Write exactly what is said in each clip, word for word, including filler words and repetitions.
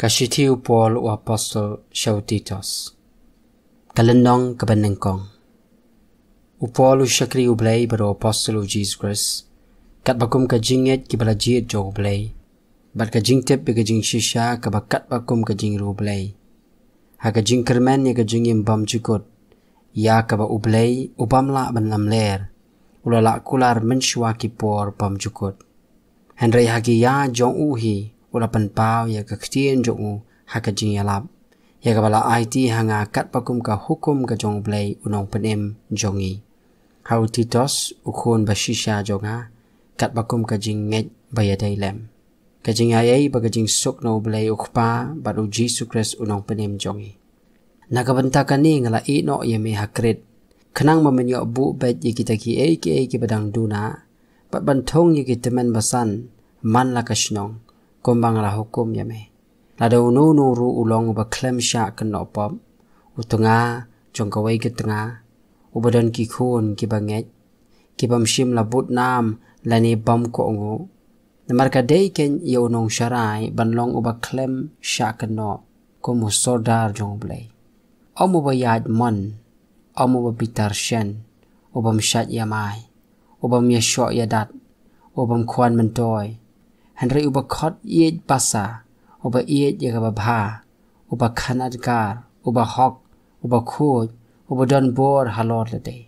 Ka shithi u Paul u apostol sha u Titus. Ka lynnong kaba nyngkong. U Paul u shakri U Blei bad u apostol u Jisu Khrist, katba kum ka jingngeit kiba la jied jong U Blei, bad ka jingtip bad ka jingshisha kaba katba kum ka jingïarap U Blei, ha ka jingkyrmen ïa ka jingim bymjukut, ïa kaba U Blei u bym lah ban lamler u la lah kular mynshuwa ki por bymjukut. Hynrei ha ki ïa jong u hi u la pynpaw ïa ka ktien jong u ha ka jingïalap, ïa kaba la aiti ha nga katba kum ka hukum ka jong U Blei u nongpynim jong ngi. Ha u Titus, u khun bashisha jong nga, katba kum ka jingngeit ba ïadei lem, ka jingaiei bad ka jingsuk na U Blei u Kpa bad u Jisu Khrist u nongpynim jong ngi. Na ka bynta kane nga la ïehnoh ïa me ha Krit, khnang ba men ïoh buh beit ïa kita kiei kiei kiba dang duna, bad ban thung ïa ki tymmen basan man la ka shnong, kumba nga la hukum ïa me. Lada uno uno ruh u long uba khlem shah kynnoh pop, u tnga jong kawei ka tnga, uba don ki khun kiba ngeit, ki bym shym la bud nam lane bym kohnguh. Namar ka dei kein ïa u nongsharai ban long uba khlem shah kynnoh kum u sordar jong U Blei. Ym uba ïaid mon, ym uba bitar shen, u bym shait ïamai, u bym ïashoh ïadat, u bym khwan myntoi, hynrei uba khot ïeit basa, uba ïeit ïa kaba bha, uba khanadkar, uba hok, uba khuid, uba don bor halor lade,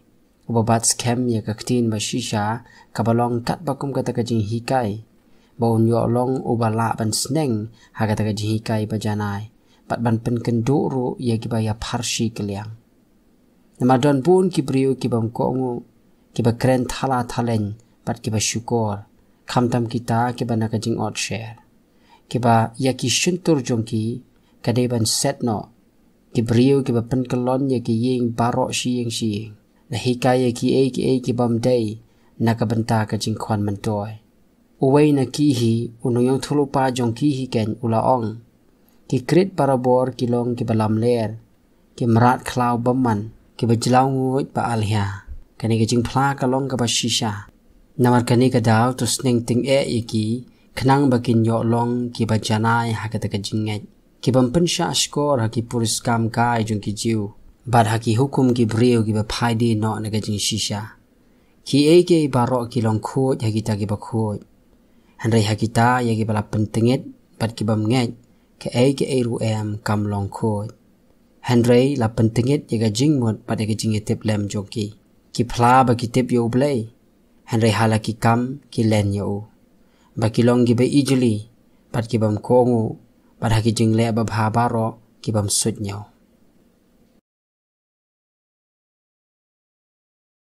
uba bat skhem ïa ka ktien bashisha kaba long katba kum kata ka jinghikai, ba un ïoh long uba lah ban sneng ha kata ka jinghikai bajanai, bad ban pynkynduh ruh ïa kiba ïapharshi kylliang. Namar don bun ki briew ki bym kohnguh, kiba kren thala thaleng bad kiba shukor, khamtam kita kiba na ka jingot sher, kiba ïa ki shyntur jong ki ka dei ban set noh, ki briew kiba pynkyllon ïa ki ïing baroh shi ïing shi ïing, da hikai ïa kiei kiei ki bym dei na ka bynta ka jingkhwan myntoi. Uwei na ki hi, u nongïathuhlypa jong ki hi kein, u la ong: Ki Krit barabor ki long kiba lamler, ki mrad khlaw bymman, kiba jlaw nguid ba alhia. Kane ka jingphla ka long kaba shisha. Namar kane ka daw to sneng tyngeh ïa ki, khnang ba kin ïoh long kiba janai ha kata ka jingngeit, ki bym pynshah shkor ha ki puriskam kai jong ki Jiw, bad ha ki hukum ki briew kiba phai die noh na ka jingshisha. Kiei kiei baroh ki long khuid ha kita kiba khuid, hynrei ha kita ïa kiba la pyntngit bad ki bym ngeit, kaei kaei ruh em kam long khuid. Hynrei la pyntngit ïa ka jingmut bad ïa ka jingïatiplem jong ki. Ki phla ba ki tip ïa U Blei, hynrei ha la ki kam ki len ïa u. Ba ki long kiba ijli bad ki bym kohnguh, bad ha ki jingleh babha baroh ki bym suidñiew.